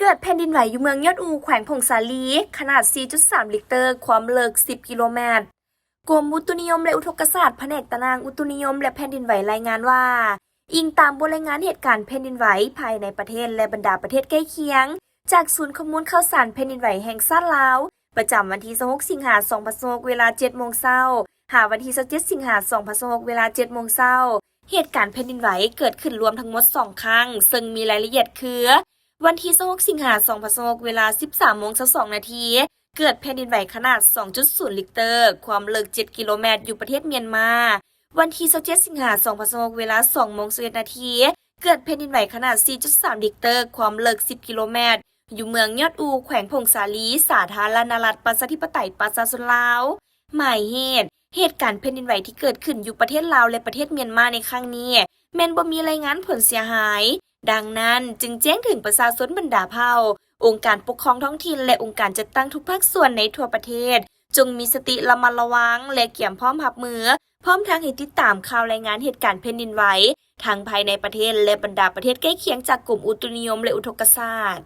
ເກີດແຜ່ນດິນໄຫວຢູ່ເມືອງຍອດອູ ແຂວງຜົ້ງສາລີ ຂະໜາດ ສີ່ຈຸດສາມ ລິກເຕີ ຄວາມເລິກ ສິບກິໂລແມັດ. ກົມອຸຕຸນິຍົມ ແລະ ອຸທົກກະສາດ ພະແນກຕາໜ່າງອຸຕຸນິຍົມ ແລະ ແຜ່ນດິນໄຫວ ລາຍງານວ່າ, ອີງຕາມບົດລາຍງານເຫດການແຜ່ນດິນໄຫວພາຍໃນປະເທດ ແລະ ບັນດາປະເທດໃກ້ຄຽງ ຈາກສູນຂໍ້ມູນຂ່າວສານແຜ່ນດິນໄຫວແຫ່ງຊາດລາວ ປະຈຳວັນທີ ຊາວຫົກ ສິງຫາ ສອງພັນຊາວຫົກ ເວລາ ເຈັດໂມງເຊົ້າ ຫາວັນທີ ຊາວເຈັດ ສິງຫາ ສອງພັນຊາວຫົກ ເວລາ ເຈັດໂມງເຊົ້າ, ເຫດການແຜ່ນດິນໄຫວເກີດຂຶ້ນລວມທັງໝົດ ສອງຄັ້ງ, ເຊິ່ງມີລາຍລະອຽດຄື ວັນທີ ຊາວຫົກ ສິງຫາ ສອງພັນຊາວຫົກ ເວລາ ສິບສາມໂມງ ຊາວສອງນາທີ ເກີດແຜ່ນດິນໄຫວຂະໜາດ ສອງຈຸດສູນ ລິກເຕີ ຄວາມເລິກ ເຈັດກິໂລແມັດ ຢູ່ປະເທດມຽນມາ. ວັນທີ ຊາວເຈັດ ສິງຫາ ສອງພັນຊາວຫົກ ເວລາ ສອງໂມງ ຊາວເອັດນາທີ ເກີດແຜ່ນດິນໄຫວຂະໜາດ ສີ່ຈຸດສາມ ລິກເຕີ ຄວາມເລິກ ສິບກິໂລແມັດ ຢູ່ເມືອງຍອດອູ ແຂວງຜົ້ງສາລີ ສາທາລະນະລັດ ປະຊາທິປະໄຕ ປະຊາຊົນລາວ. ໝາຍເຫດ, ເຫດການແຜ່ນດິນໄຫວທີ່ເກີດຂຶ້ນຢູ່ປະເທດລາວ ແລະ ປະເທດມຽນມາໃນຄັ້ງນີ້ ແມ່ນບໍ່ມີລາຍງານຜົນເສຍຫາຍ. ດັ່ງນັ້ນ, ຈຶ່ງແຈ້ງເຖິງປະຊາຊົນບັນດາເຜົ່າ, ອົງການປົກຄອງທ້ອງຖິ່ນ ແລະ ອົງການຈັດຕັ້ງທຸກພາກສ່ວນໃນທົ່ວປະເທດ, ຈົ່ງມີສະຕິລະມັດລະວັງ ແລະ ກຽມພ້ອມຮັບມື, ພ້ອມທັງໃຫ້ຕິດຕາມຂ່າວລາຍງານເຫດການແຜ່ນດິນໄຫວ ທັງພາຍໃນປະເທດ ແລະ ບັນດາປະເທດໃກ້ຄຽງຈາກກົມອຸຕຸນິຍົມ ແລະ ອຸທົກກະສາດ.